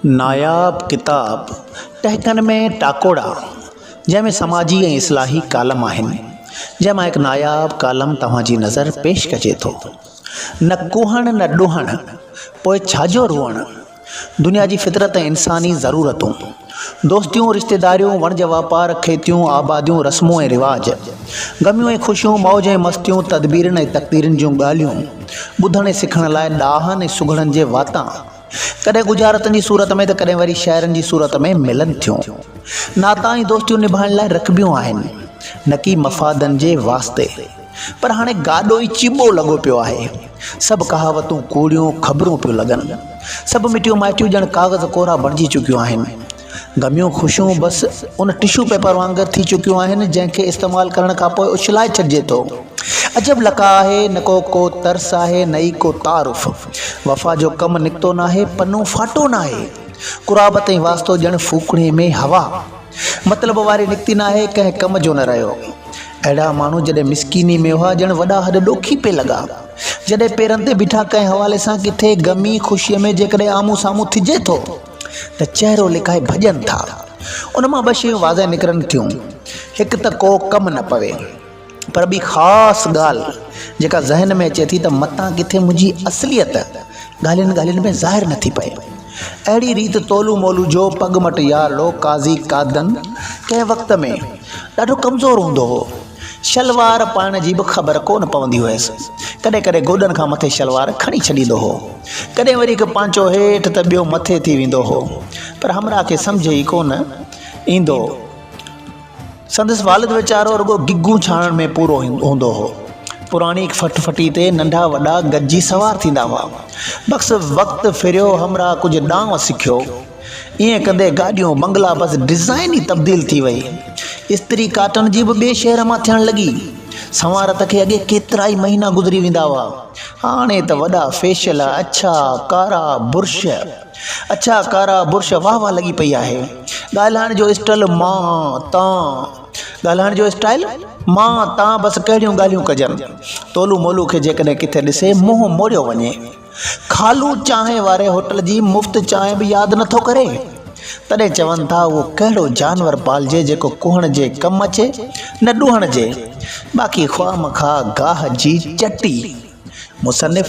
ناياب ڪتاب ٽهڪن ۾ ٽاڪوڙا جنهن ۾ سماجي ۽ اصلاحي ڪالم آهن جنهن مان هڪ ناياب ڪالم توهان جي نظر پيش ڪجي ٿو. نه ڪوهڻ نه ڏوهڻ پوء ڇا جو روئڻ؟ دنيا جي فطرت ۽ انساني ضرورتون، دوستيون، رشتيداريون، وڻج واپار، کيتيون، آباديون، رسمون ۽ رواج، غميون ۽ خوشيون، موج ۽ مستيون، تدبيرن ۽ تقديرن جون ڳالهيون ٻڌڻ ۽ سکڻ لاء ڏاهن ۽ سگهڙن جي واتان ڪڏهن ڳجهارتن جي صورت ۾ ته ڪڏهن وري شعرن جي صورت ۾ ملن ٿيون. ناتا ۽ دوستيون نڀائڻ لاء رکبيون آهن، نه ڪي مفادن جي واسطي. پر هاڻي گاڏو ئي چٻو لڳو پيو آهي. سڀ ڪهاوتون ڪوڙيون خبرون پيون لڳن. سڀ مٽيون مائٽيون ڄڻ ڪاغذ ڪورا بڻجي چڪيون آهن. غميون خوشيون بس ان ٽشو پيپر وانگر ٿي چڪيون آهن جنهن کي استعمال ڪرڻ کان پوء اڇلائي ڇڏجي ٿو. عجب لقاء آهي، نه ڪو ڪو ترس آهي نه ئي ڪو تعارف. وفا جو ڪم نڪتو ناهي، پنو ڦاٽو ناهي. قرابت ۽ واسطو ڄڻ ڦوڪڻي ۾ هوا. مطلب واري نڪتي ناهي، ڪنهن ڪم جو نه رهيو. اهڙا ماڻهو جڏهن مسڪيني ۾ هئا ڄڻ وڏا هڏ ڏوکي پئي لڳا. جڏهن پيرن تي بيٺا ڪنهن حوالي سان ڪٿي غمي خوشيء ۾ جيڪڏهن آمهون سامهون ٿجي ٿو. ته چهرو لڪائي ڀڄن ٿا. ان مان ٻه شيون واضح نڪرن ٿيون. هڪ ته ڪو ڪم نه پوي. پر ٻي خاص ڳالهه جيڪا ذهن ۾ اچي ٿي ته متان ڪٿي منهنجي اصليت ڳالهين ڳالهين ۾ ظاهر نه ٿي پئي. اهڙي ريت تولو مولو جو پڳ مٽ يارڙو قاضي قادن ڪنهن وقت ۾ ڏاڍو ڪمزور هوندو هو. شلوار پائڻ جي به خبر ڪو نه پوندي هيس. ڪڏهن ڪڏهن گوڏن کان مٿي شلوار کڻي ڇڏيندو هو. ڪڏهن وري هڪ پانچو هيٺ ته ٻيو مٿي ٿي ويندو هو. پر همراهه کي سمجهه ئي ڪو نه ايندو. سندس والد ويچارو رڳو گگون ڇاڻڻ ۾ پورو هوندو هو. پراڻي ڦٽ ڦٽي تي ننڍا وڏا گڏجي سوار ٿيندا هئا. بس وقت ڦريو همراهه ڪجهه ڏانء سکيو. ائين ڪندي گاڏيون، بنگلا بس ڊزائين ئي تبديل ٿي وئي. استري ڪاٽن جي به ٻئي شهر مان ٿيڻ لڳي. سنوارت کي اڳي ڪيترائي مهينا گذري ويندا هئا. هاڻي ته وڏا فيشل، اڇا، ڪارا برش، اڇا ڪارا برش واهه واهه لڳي پئي آهي. ڳالهائڻ جو اسٽل مان، تان، ڳالهائڻ جو اسٽائل مان، تان بس ڪهڙيون ڳالهيون ڪجن. تولو مولو کي جيڪڏهن ڪٿي ڏسي منهن موڙيو وڃي. خالو چانهه واري هوٽل جي مفت چانهه به ياد نٿو ڪري. تڏهن چون ٿا اهو ڪهڙو جانور پالجي جيڪو ڪهڻ جي ڪم اچي نه ڏوهڻ جي. باقي خوامخواه گاهه جي چٽي. مصنف.